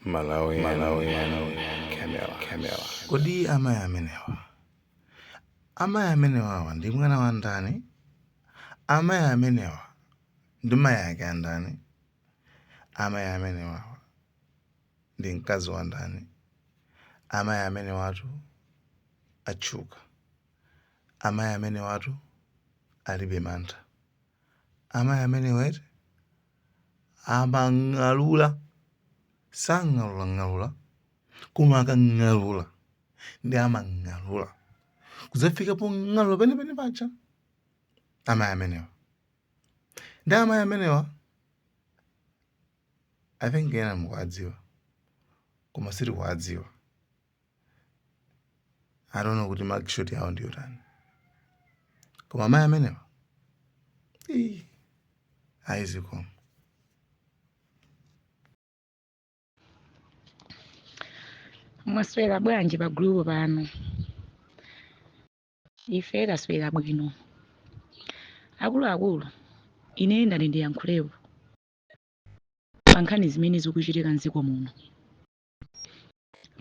Malawi, Malawi, Camera, Camera. Kodi amayi amenewa, amayi amenewawa ndi mwana wa ndani? Amayi amenewa ndi mayi ake a ndani? Amayi amenewawa ndi mkazi wa ndani? Amayi amenewatu atchuka. Amayi amenewatu alibe mantha. Amayi amenewa eti amang'alula, sang'alulang'alula, koma akang'alula ndi amang'alula kudzafika pong'alula penipeni paja. Amayi amenewa ndi amayi amenewa, I think ena mukuwadziwa koma sitikuwadziwa. I don't know kuti mugshot yawo ndi yotani, koma amayi amenewa, ii, ayi zikomo. Mwaswera bwanji pa gulupu pano? Ife taswera bwino. Akuluakulu, ine ndati ndiyankhulepo pa nkhani zimene zikuchitika mdziko muno.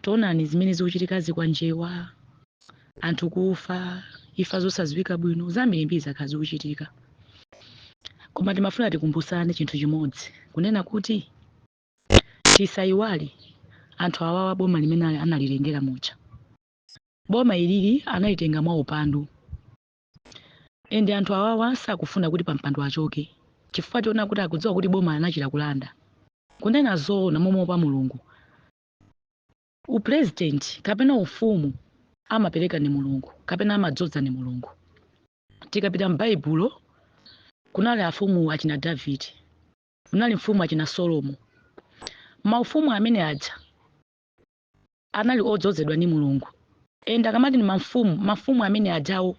Taonani zimene zikuchitikazi kwa Njewa, anthu kufa, imfa zosadziwika bwino, zambirimbiri zakhala zikuchitika. Koma timafuna tikumbusane chinthu chimodzi, kunena kuti tisayiwale anthu awawa boma limene analitengera muja. Boma ilili analitenga mwa upandu. And anthu awawa sakufuna kuti pampando achoke chifukwa tiona kuti akudziwa kuti boma anachita kulanda. Kunena zoona momuopa Mulungu, upresident kapena ufumu amapereka ni Mulungu kapena amadzodza ni Mulungu. Tikapita m'Baibulo kunali afumu achina David, kunali mfumu achina Solomo. Maufumu amene aja anali odzozedwa ndi Mulungu. And akamati ni mafumu, mafumu amene ajawo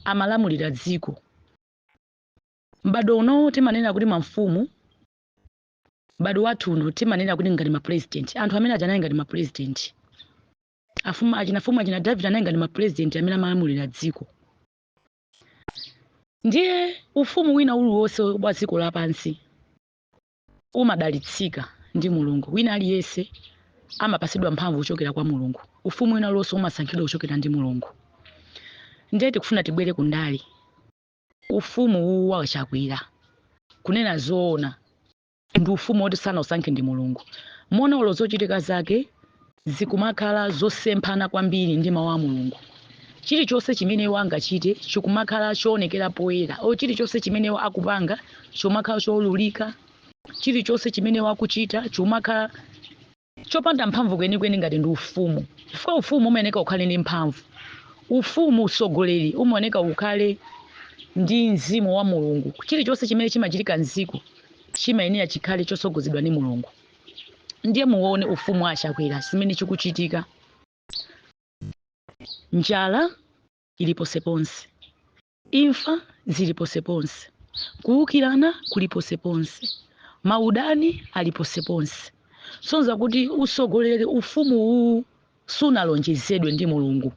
amalamulira dziko. M'bado uno timanena kuti mafumu, m'bado wathu uno timanena kuti ngati ma president. Anthu amene aja anali ngati ma president. Afumu achina fumu achina David anali ngati ma president amene amalamulira dziko. Ndiye ufumu wina uliwonse wa dziko lapansi umadalitsika ndi Mulungu. Wina aliyense amapatsidwa mphamvu kuchokera kwa Mulungu. Ufumu wina uliwonse umasankhidwa kuchokera ndi Mulungu. Ndiye tikufuna tibwere ku ndale. Ufumu uwu wa Chakwera, kunena zoona, ndi ufumu woti sanausankhe ndi Mulungu. Muona olo zochitika zake zikumakhala zosemphana kwambiri ndi mawu a Mulungu. Chilichonse chimene iwo angachite chikumakhala choonekera poyera, o chilichonse chimene iwo akupanga chikumakhala choululika, chilichonse chimene iwo akuchita chikumakhala chopanda mphamvu kwenikweni ngati ndi ufumu. Chifukwa ufumu umayeneka ukhale ndi mphamvu. Ufumu, utsogoleri umaoneka ukhale ndi mzimu wa Mulungu. Chilichonse chimene chimachitika mdziko chimayenera chikhale chotsogozedwa ndi Mulungu. Ndiye muone ufumu wa Chakwera zimene chikuchitika. Njala ili ponseponse, imfa zili ponseponse, kuwukirana kuli ponseponse, maudani ali ponseponse. Sonza kuti utsogoleri ufumu uwu sunalonjezedwe ndi Mulungu,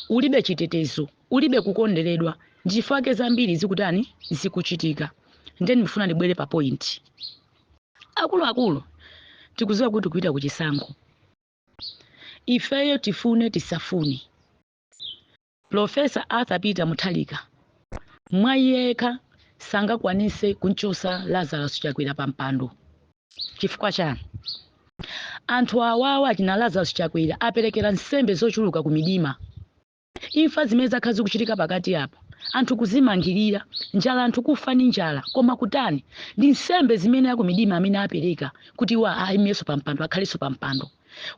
ulibe chitetezo, ulibe kukonderedwa. Ndichifukwa chake zambiri zikutani, zikuchitika. Ndiye ndifuna ndibwere pa point. Akuluakulu, tikudziwa kuti kupita ku chisankho, ifeyo tifune tisafune, Professor Arthur Peter Mutharika mwa yekha sangakwanise kumchosa Lazarus Chakwera pa mpando. Chifukwa chani? Anthu awawa achina Lazarus Chakwera aperekera nsembe zochuluka ku midima. Imfa zimene zakhala zikuchitika pakati apa, anthu kuzimangirira, njala, anthu kufa ndi njala, koma kutani? Ndi nsembe zimene akumidima amene apereka kuti iwo ayimenso pa mpando, akhalenso pa mpando.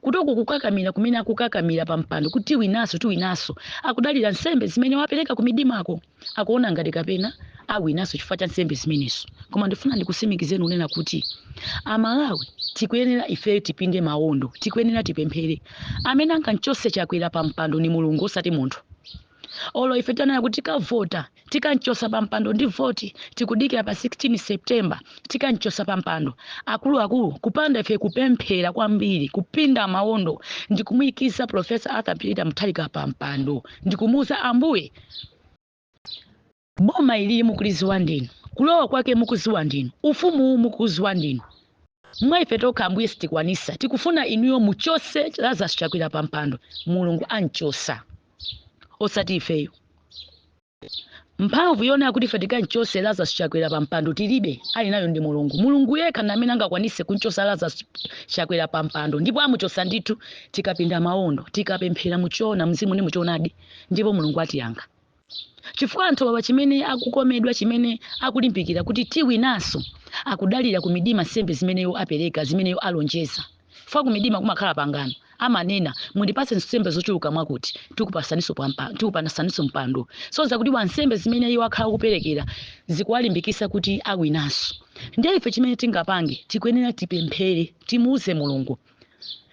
Kuti uku kukakamira kumene akukakamira pa mpando kuti tiwinanso, tiwinanso, akudalira nsembe zimene wapereka kumidimako. Akuona ngati kapena awinanso chifukwa cha nsembe zimenezo. Koma ndifuna ndikusimikizeni kunena kuti Amalawi tikuyenera ifeyo tipinde mawondo, tikuyenera tipemphere. Amene angamchotse Chakwera pa mpando ni Mulungu osati munthu. Olo ife tanena kuti tikavota, tikamchosa pa mpando ndi voti, tikudikira pa 16 September, tikamchosa pa mpando. Akuluakulu, kupanda ife kupemphera kwambiri, kupinda mawondo, ndikumuyikiza Professor Arthur Peter Mutharika pa mpando, ndikumuuza Ambuye, boma ilili mukuliziwa ndinu, kulowa kwake mukuziwa ndinu, ufumu uwu mukuziwa ndinu. Mwa ife tokha, Ambuye, sitikwanisa. Tikufuna inuyo muchose Lazarus Chakwera pa mpando. Mulungu anchosa, osati ifeyo. Mphamvu yona kuti ife tikanchose Lazarus Chakwera pa mpando tilibe, ali nayo ndi Mulungu. Mulungu yekha ndi amene angakwanise kunchosa Lazarus Chakwera pa mpando, ndipo amuchosa ndithu tikapinda maondo, tikapemphera muchona mzimu ndi muchoonadi, ndipo Mulungu atiyankha. Chifukwa anthu awa chimene akukomedwa, chimene akulimbikira kuti tiwinanso, akudalira ku midima, nsembe zimeneyo apereka, zimeneyo alonjeza. Chifukwa ku midima kumakhala pangano, amanena, "Mundipatse nsembe zochuluka mwakuti, tikupasaninso mpando." So zakuti wansembe zimene iwo akhala kuperekera zikuwalimbikisa kuti awinanso. Ndiye ife chimene tingapange, tikuyenera tipemphere, timuuze Mulungu,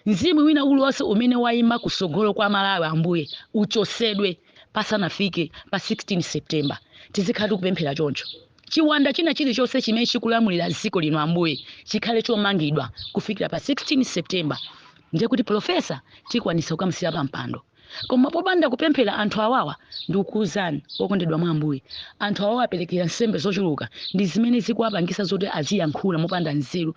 mzimu wina uliwonse umene wayima kusogolo kwa Malawi, Ambuye, uchosedwe pasanafike pa 16 September. Tizikhala tikupemphera choncho. Chiwanda china chilichonse chimene chikulamulira dziko lino, Ambuye, chikhale chomangidwa kufikira pa 16 September. Ndiye kuti professor tikwanisa kukamusiya pa mpando. Koma popanda kupemphera, anthu awawa, ndikukuwuzani okondedwa mwa Ambuye, anthu awawa aperekera nsembe zochuluka, ndi zimene zikuwapangisa zoti aziyankhula mopanda nzeru.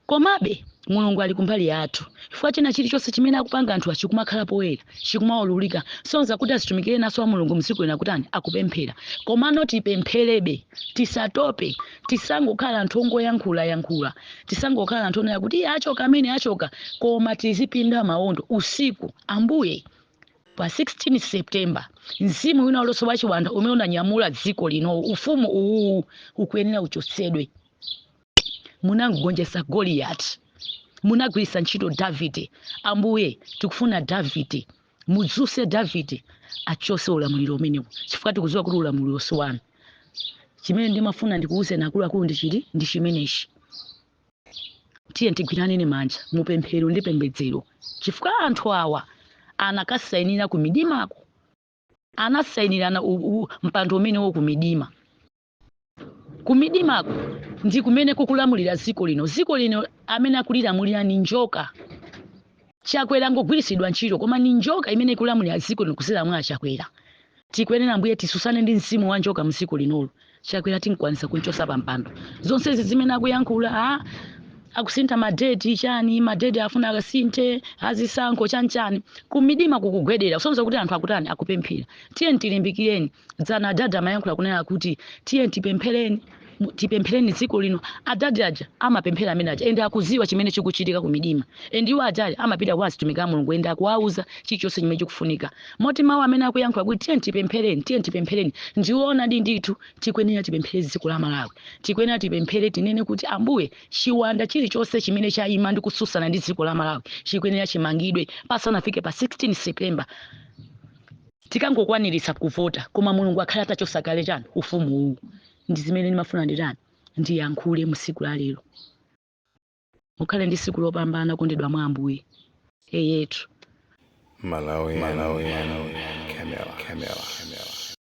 Komabe Mulungu ali kumbali yathu, chifukwa china chilichonse chimene akupanga anthu achikumakhala poyera, chikumaululika. Sonza kuti azitumikire naso wa Mulungu mdziko lina kutani, akupemphera. Komano tipempherebe, tisatope, tisangokhala anthu ongoyankhula yankhula, tisangokhala anthu onena kuti iye achoka, amene achoka, koma tizipinda mawondo usiku. Ambuye, pa 16 September, mzimu wina uliwonse wachiwanda umene unanyamula dziko lino, ufumu uwu, ukuyenera uchotsedwe. Munangogonjetsa Goliyati, munagwiritsa ntchito Davide. Ambuye, tikufuna Davide, mudzuse Davide achose ulamuliro umenewu, chifukwa tikudziwa kuti ulamuliro si wanu. Chimene ndimafuna ndikuwuzeni akuluakulu ndi chiti? Ndi chimenechi. Tiye tigwiraneni manja mupemphero ndi pembedzero, chifukwa anthu awa anakasayinira ku midimako, anasayinirana mpando umenewo ku midima. Ku midimako ndi kumene kukulamulira dziko lino. Dziko lino amene akulilamulira ni njoka. Chakwera ngogwiritsidwa ntchito, koma ni njoka imene ikulamulira dziko lino kuzera mwa Chakwera. Tikuyenera, Ambuye, tisusane ndi mzimu wa njoka mdziko linolo. Chakwera tinkwanisa kunchosa pa mpando. Zonsezi zimene akuyankhula, a akusintha madeti chani, madeti afuna akasinthe azisankho chanichani, kumidima kukugwedera, kusonyeza kuti anthu akutani? Akupemphera. Tiye tilimbikireni. Dzana adadi amayankhula kunena kuti tiye tipemphereni, tipemphereni dziko lino. Adadi aja amapemphera amene aja, ende akuziwa chimene chikuchitika ku midima, ende iwo ajaja amapita kwa azitumiki a Mulungu, ende akuwauza chilichonse chimene chikufunika. Moti mawu amene akuyankhula kuti tiye tipemphereni, tiye tipemphereni, ndiona ndi ndithu tikuyenera tipemphere dziko la Malawi. Tikuyenera tipemphere, tinene kuti, "Ambuye, chiwanda chilichonse chimene chayima ndi kutsutsana ndi dziko la Malawi chikuyenera chimangidwe pasanafike pa 16 September." Tikangokwaniritsa kuvota, koma Mulungu akhale atachosa kale chani? Ufumu uwu. Ndi zimene ndimafuna nditani? Ndiyankhule mu tsiku la lero. Mukhale ndi tsiku lopambana, kondedwa mwa Ambuye. Eyetu. Malawi, Malawi, Camera, Camera, Camera.